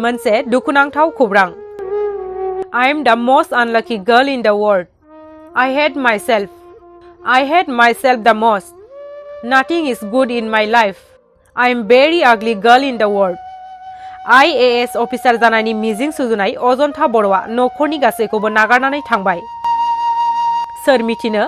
मोनसे दुखुनांथाव खौरां। I am the most unlucky girl in the world. I hate myself. I hate myself the most. Nothing is good in my life. I am very ugly girl in the world. IAS officer जानायनि मिजिं सुजुनाय अजन्ता बर'आ नखरनि गासैखौबो नागारनानै थांबाय। सोर मिथिनो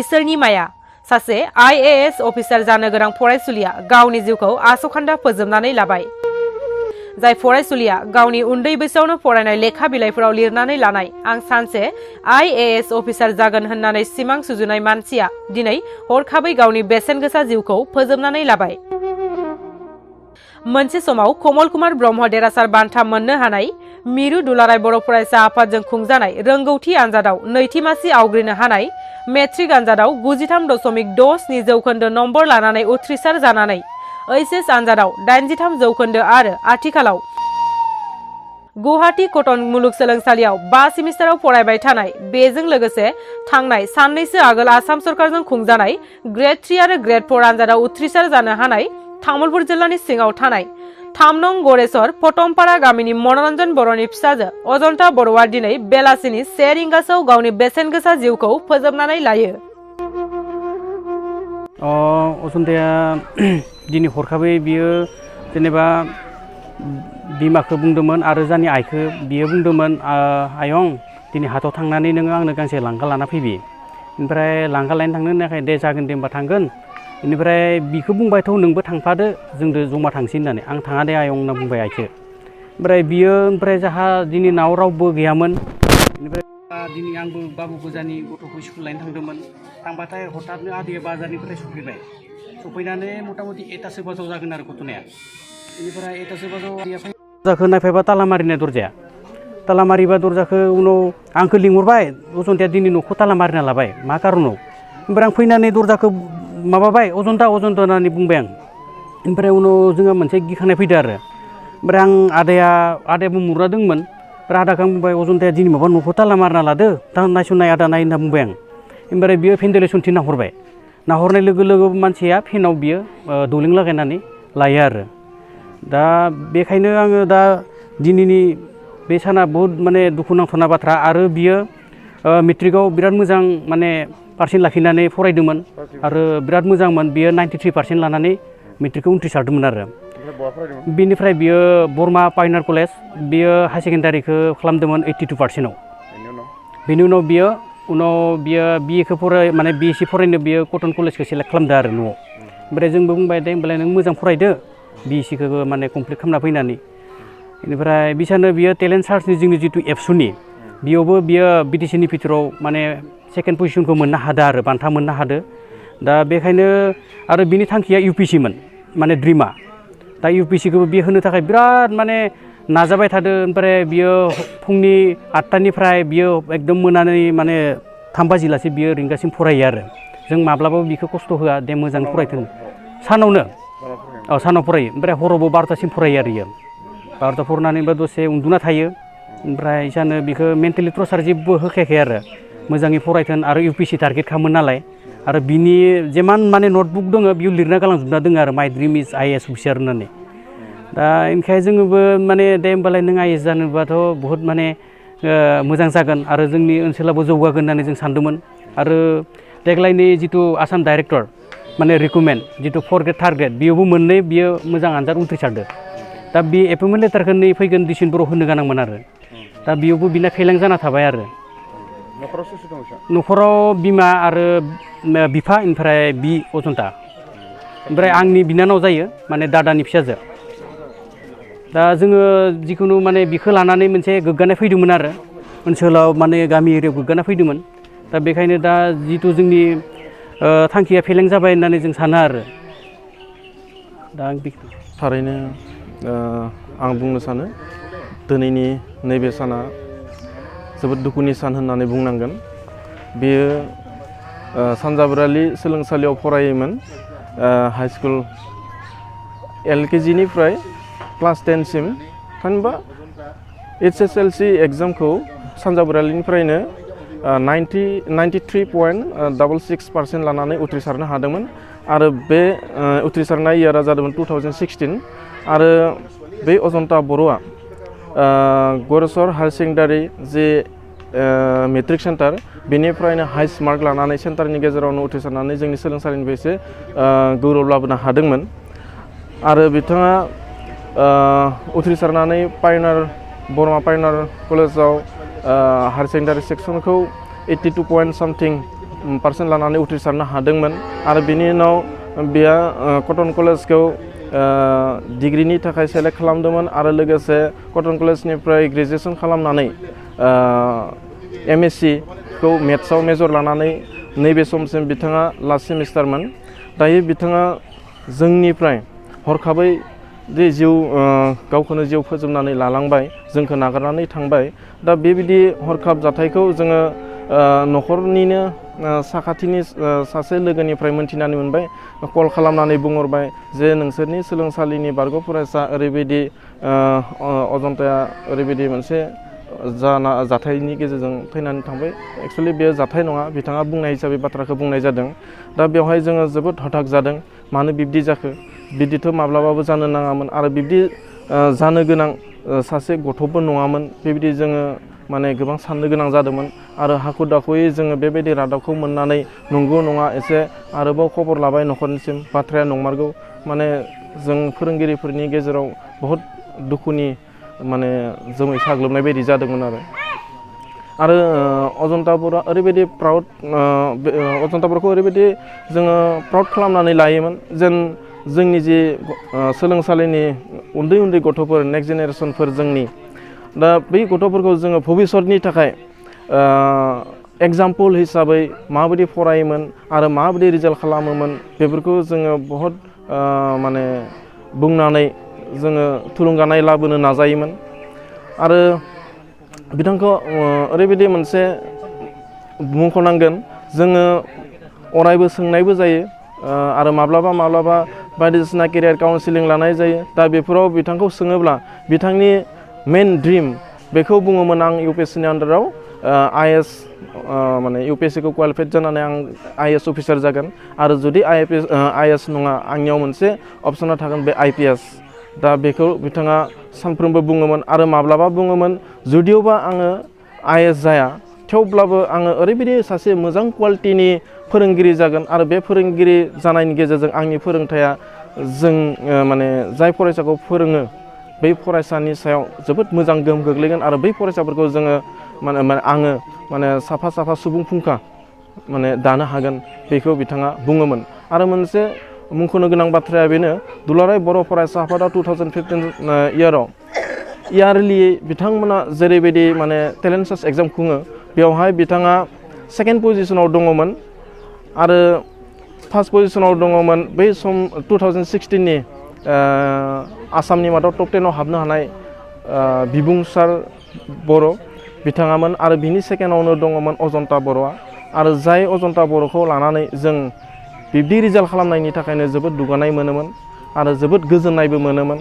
इसोरनि माया सासे IAS अफिसार जानो गोनां फरायसुलिया गावनि जिउखौ आसखान्दा फोजोबनानै लाबाय। जाय फरायसुलिया गावनि उन्दै बैसोआवनो फरायनाय लेखा बिलाइफोराव लिरनानै लानाय आं सानसे IAS अफिसार जागोन होननानै सिमां सुजुनाय मानसिया दिनै हरखाबै गावनि बेसेनगोसा जिउखौ फोजोबनानै लाबाय। मोनसे समाव कमल कुमार ब्रह्म देरहासार बान्था मोननो हानाय मिरु दुलाराय बर' फरायसा आफादजों खुंजानाय रोंगौथि आनजादाव नैथि मासि आवग्रिनो हानाय मेट्रिक आनजादाव 93.67 जौखोन्दो नम्बर लानानै उथ्रिसार जानानै HS आनजादाव 83 जौखोन्दो आरो आथिखालाव गुवाहाटी कटन मुलुगसोलोंसालियाव 5 सेमिस्टाराव फरायबाय थानाय बेजों लोगोसे थांनाय साननैसो आगोल आसाम सरकारजों खुंजानाय ग्रेड 3 आरो ग्रेड 4 आनजादाव उथ्रिसार जानो हानाय तामुलपुर जिल्लानि सिङाव थानाय 3 नं गरेश्वर पटमपारा गामिनि मनरन्जन बर'नि फिसाजो अजन्ता बर'आ दिनै बेलासिनि 1 रिंगासोआव गावनि बेसेनगोसा जिउखौ फोजोबनानै लायो। अजन्ताया दिनै हरखाबै बियो जेनेबा बिमाखौ बुंदोंमोन आरो जानि आइखौ बियो बुंदोंमोन आयं दिनै हाथाव थांनानै नोङो आंनो गांसे लांगा लाना फैबि ओमफ्राय लांगा लायनो थांनो होननायखाय दे जागोन दे होमबा थांगोन बेनिफ्राय बिखौ बुंबायथ' नोंबो थांफादो जोंदो जमा थांसै होननानै आं थाङा दे आयं होनना बुंबाय आइखौ ओमफ्राय जाहा दिनै नाव रावबो गैयामोन बेनिफ्राय दिनै आंबो बाबु गोजानि गथ'खौ स्कुल लायनो थांदोंमोन थांबाथाय हठाथनो आदैया बाजारनिफ्राय सफैबाय सफैनानै मथा-मथि 1टासो बाजाव जागोन आरो गथ'नाया बेनिफ्राय 1टासो बाजाव दरजाखौ नायफायबा ताला मारिनाय दरजाया ताला मारिबा दरजाखौ उनाव आंखौ लिंहरबाय अजन्ताया दिनै न'खौ ताला मारिना लाबाय मा कारनाव ओमफ्राय आं फैनानै दरजाखौ माबाबाय अजन्ता होननानै बुंबाय आं ओमफ्राय उनाव जोङो मोनसे गिखांनाय फैदो आरो ओमफ्राय आं आदायाबो मुरा दंमोन ओमफ्राय आदाखौ आं बुंबाय अजन्ताया दिनै माबा न'खौ ताला मारिना लादो दा नायसननाय आदा नाय होनना बुंबाय आं ओमफ्राय बियो भेन्टिलेसन नाहरबाय नाहरनाय लोगो लोगो मानसिया फेनाव बियो दौलें लागायनानै लायो आरो दा बेखायनो आङो दा दिनैनि बे साना बहुद माने दुखुनांथावना बाथ्रा आरो बियो मेट्रिकआव बिराद मोजां माने पारसेन्ट लाखिनानै फरायदोंमोन आरो बिराद मोजांमोन बियो 93% लानानै मेट्रिकखौ उथ्रिसारदोंमोन आरो बेनिफ्राय बियो बरमा पाइनार कलेज बियो हायार सेकेन्डारिखौ खालामदोंमोन 82%आव बेनि उनाव बियो BA खौ माने BSc फरायनो बियो कटन कलेजखौ सेलेक्ट खालामदो आरो न'आव ओमफ्राय जोंबो बुंबाय दे होमबालाय नों मोजां फरायदो BSc खौबो माने कमप्लिट खालामना फैनानै बेनिफ्राय बिसानो बियो टेलेन्ट सार्चनि जोंनि जितु एबसुनि बेयावबो बियो BTCनि भितराव माने सेकेन्ड पजिशनखौ मोननो हादो आरो बान्था मोननो हादो दा बेखायनो आरो बिनि थांखिया UPSCमोन माने ड्रिमा दा UPSCखौबो बियो होनो थाखाय बिराद माने नाजाबाय थादो ओमफ्राय बियो फुंनि 8टानिफ्राय बियो एकदम मोनानि माने 3 बाजिलासे बियो रिंगासिम फरायो आरो जों माब्लाबाबो बिखौ खस्थ' होआ दे मोजां फरायथों सानावनो सानाव फरायो ओमफ्राय हरावबो 12टासिम फरायो आरो इयो 12टा फरायनानैबो दसे उन्दुना थायो ओमफ्राय इसानो बिखौ मेन्टेलि टर्चार जेबो होखायाखै आरो मोजाङै फरायथों आरो UPSC टारगेट खालामो नालाय आरो बिनि जेमान माने नटबुक दङ बियो लिरना गालांजोबना दङ आरो माइ ड्रिम इज IAS अफिसार होननानै दा ओंखाय जोङोबो माने दे होमबालाय नों IAS जानोबाथ' बहुद माने मोजां जागोन आरो जोंनि ओनसोलावबो जौगागोन होननानै जों सानदोंमोन आरो देग्लायनि जितु आसाम डाइरेक्टर माने रिक्रुटमेन्ट जितु 4 ग्रेड 3 ग्रेड बेयावबो मोननै बियो मोजां आनजाद उथ्रिसारदो दा बे एपइन्टमेन्ट लेटारखौ नै फैगोन डिसेम्बराव होनो गोनांमोन आरो दा बेयावबो बिना फेलें जाना थाबाय आरो न'खराव बिमा आरो बिफा ओमफ्राय अजन्ता ओमफ्राय आंनि बिनानाव जायो माने दादानि फिसाजो दा जोङो जिखुनु माने बिखौ लानानै मोनसे गोग्गानाय फैदोंमोन आरो ओनसोलाव माने गामि एरियायाव गोग्गानाय फैदोंमोन दा बेखायनो दा जितु जोंनि थांखिया फेलें जाबाय होननानै जों सानो आरो दा थारैनो आं बुंनो सानो दिनैनि नैबे साना जोबोद दुखुनि सान होननानै बुंनांगोन बेयो सानजाबरालि सोलोंसालियाव फरायोमोन हाई स्कुल LKGनिफ्राय क्लास 10 सिम थामहिनबा HSLC एग्जामखौ सानजाबरालिनिफ्रायनो 93.66% लानानै उथ्रिसारनो हादोंमोन आरो बे उथ्रिसारनाय इयारा जादोंमोन 2016 आरो बे अजन्ता बर'आ गरसर हायार सेकेन्डारि जे मेट्रिक सेन्टार बेनिफ्रायनो हाइस्ट मार्क लानानै सेन्टारनि गेजेरावनो उथ्रिसारनानै जोंनि सोलोंसालिनिफ्राय एसे गौरव लाबोनो हादोंमोन आरो बिथाङा उथ्रिसारनानै बर'आ पायनार कलेजाव हायार सेकेन्डारि सेक्सनखौ 82% लानानै उथ्रिसारनो हादोंमोन आरो बिनि उनाव बियो कटन कलेजखौ डिग्रीनि थाखाय सेलेक्ट खालामदोंमोन आरो लोगोसे कटन कलेजनिफ्राय ग्रेजुएसन खालामनानै MSc खौ मेथ्सआव मेजर लानानै नैबे समसिम बिथाङा लास्ट सेमिस्टारमोन दायो बिथाङा जोंनिफ्राय हरखाबै गावखौनो जिउ फोजोबनानै लालांबाय जोंखौ नागारनानै थांबाय दा बेबायदि हरखाब जाथायखौ जोङो न'खरनिनो साखाथिनि सासे लोगोनिफ्राय मोनथिनानै मोनबाय कल खालामनानै बुंहरबाय जे नोंसोरनि सोलोंसालिनि बारग' फरायसा ओरैबायदि अजन्ताया ओरैबायदि मोनसे जाथायनि गेजेरजों थैनानै थांबाय एक्सुवेलि बेयो जाथाय नङा बिथाङा बुंनाय हिसाबै बाथ्राखौ बुंनाय जादों दा बेवहाय जोङो जोबोद हथाक जादों मानो बिब्दि जाखो बिब्दिथ' माब्लाबाबो जानो नाङामोन आरो बिब्दि जानो गोनां सासे गथ'बो नङामोन बेबायदि जोङो माने गोबां साननो गोनां जादोंमोन आरो हाखु दाखुयै जोङो बेबायदि रादाबखौ मोननानै नंगौ नङा एसे आरोबाव खबर लाबाय न'खरनिसिम बाथ्राया नंमारगौ माने जों फोरोंगिरिफोरनि गेजेराव बहुद दुखुनि माने जोमै साग्लोबनाय बायदि जादोंमोन आरो अजन्ता बर'आ ओरैबायदि प्राउड अजन्ता बर'खौ ओरैबायदि जोङो प्राउड खालामनानै लायोमोन जेन जोंनि जि सोलोंसालिनि उन्दै उन्दै गथ'फोर नेक्स्ट जेनेरेसनफोर जोंनि दा बै गथ'फोरखौ जोङो भबिष्यतनि थाखाय एग्जाम्पोल हिसाबै माबायदि फरायोमोन आरो माबायदि रिजाल्ट खालामोमोन बेफोरखौ जोङो बहुद माने बुंनानै जोङो थुलुंगानाय लाबोनो नाजायोमोन आरो बिथांखौ ओरैबायदि मोनसे मुंख'नांगोन जोङो अरायबो सोंनायबो जायो आरो माब्लाबा बायदिसिना केरियार काउन्सिलिं लानाय जायो दा बेफोराव बिथांखौ सोङोब्ला बिथांनि मेन ड्रिम बेखौ बुङोमोन आं UPSCनि आन्दाराव IAS माने UPSCखौ क्वालिफाइड जानानै आं IAS अफिसार जागोन आरो जुदि IAS नङा आंनियाव मोनसे अपसना थागोन बे IPS दा बेखौ बिथाङा सानफ्रोमबो बुङोमोन आरो माब्लाबा बुङोमोन जुदियोबा आङो IAS जाया थेवब्लाबो आङो ओरैबायदि सासे मोजां क्वालिटिनि फोरोंगिरि जागोन आरो बे फोरोंगिरि जानायनि गेजेरजों आंनि फोरोंथाया जों माने जाय फरायसाखौ फोरोङो बै फरायसानि सायाव जोबोद मोजां गोहोम गोग्लैगोन आरो बै फरायसाफोरखौ जोङो आङो साफा सुबुं फुंखा माने दानो हागोन बेखौ बिथाङा बुङोमोन आरो मोनसे मुंख'नो गोनां बाथ्राया बेनो दुलाराय बर' फरायसा आफादा 2015 इयाराव इयारलि बिथांमोना जेरैबायदि माने टेलेन्ट सार्च एग्जाम खुङो बेवहाय बिथाङा सेकेन्ड पजिशनाव दङमोन आरो फार्स्ट पजिशनाव दङमोन बै सम 2016नि आसामनि मादाव टप 10आव हाबनो हानाय बिबुंसार बर' बिथाङामोन आरो बिनि सेकेन्डआवनो दङमोन अजन्ता बर'आ आरो जाय अजन्ता बर'खौ लानानै जों बिब्दि रिजाल्ट खालामनायनि थाखायनो जोबोद दुगानाय मोनोमोन आरो जोबोद गोजोननायबो मोनोमोन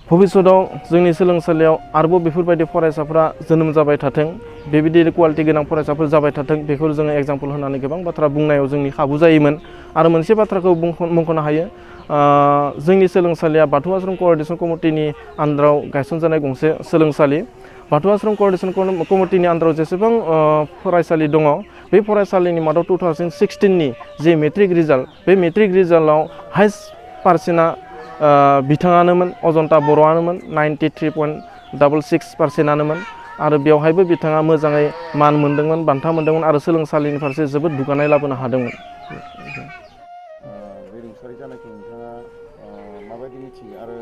भबिष्यतआव जोंनि सोलोंसालियाव आरोबाव बेफोरबायदि फरायसाफ्रा जोनोम जाबाय थाथों बेबायदि क्वालिटि गोनां फरायसाफोर जाबाय थाथों बेखौ जोङो एग्जाम्पल होनानै गोबां बाथ्रा बुंनायाव जोंनि खाबु जायोमोन आरो मोनसे बाथ्राखौ मुंख'नो हायो जोंनि सोलोंसालिया बाथौ आश्रम क'अर्डिनेसन कमिटिनि आन्दाराव गायसनजानाय गंसे सोलोंसालि बाथौ आश्रम क'अर्डिनेसन कमिटिनि आन्दाराव जेसेबां फरायसालि दङ बे फरायसालिनि मादाव 2016नि जे मेट्रिक रिजाल्ट बे मेट्रिक रिजाल्टआव हाइस्ट पार्सेन्टआ बिथाङानोमोन अजन्ता बर'आनोमोन 93.66%आनोमोन आरो बेवहायबो बिथाङा मोजाङै मान मोनदोंमोन बान्था मोनदोंमोन आरो सोलोंसालिनि फारसे जोबोद दुगानाय लाबोनो हादोंमोन बे रुंसारि जानायखौ नोंथाङा माबायदि मिथियो आरो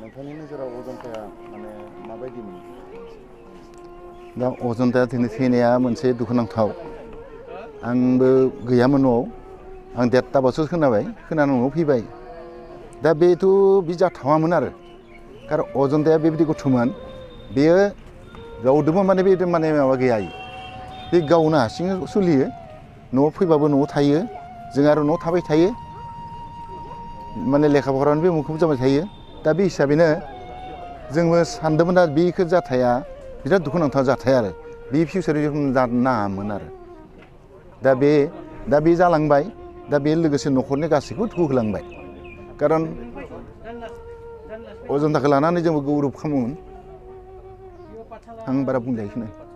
नोंथांनि नोजोराव अजन्ताया माने माबायदिमोन दा अजन्ताया दिनै थैनाया मोनसे दुखुनांथाव आंबो गैयामोन न'आव आं देरथाबासो खोनानानै न'आव फैबाय दा बेथ' बि जाथावामोन आरो कारन अजन्ताया बेबायदि गथ'मोन बेयो रावदोबो माने बे माने माबा गैया बे गावनो हारसिं सोलियो न'आव फैबाबो न'आव थायो जों आरो न'आव थाबाय थायो माने लेखा फरायानो बे मुखुब जाबाय थायो दा बे हिसाबैनो जोंबो सानदोंमोन आरो बेखौ जाथाया बिराद दुखुनांथाव जाथाय आरो बे फिउचारनि जानो नाङामोन आरो दा बे जालांबाय दा बे लोगोसे न'खरनि गासैखौबो दुखु होलांबाय कारन अजन्ताखौ लानानै जोंबो गौरब खालामोमोन आं बारा बुंजायोखौनो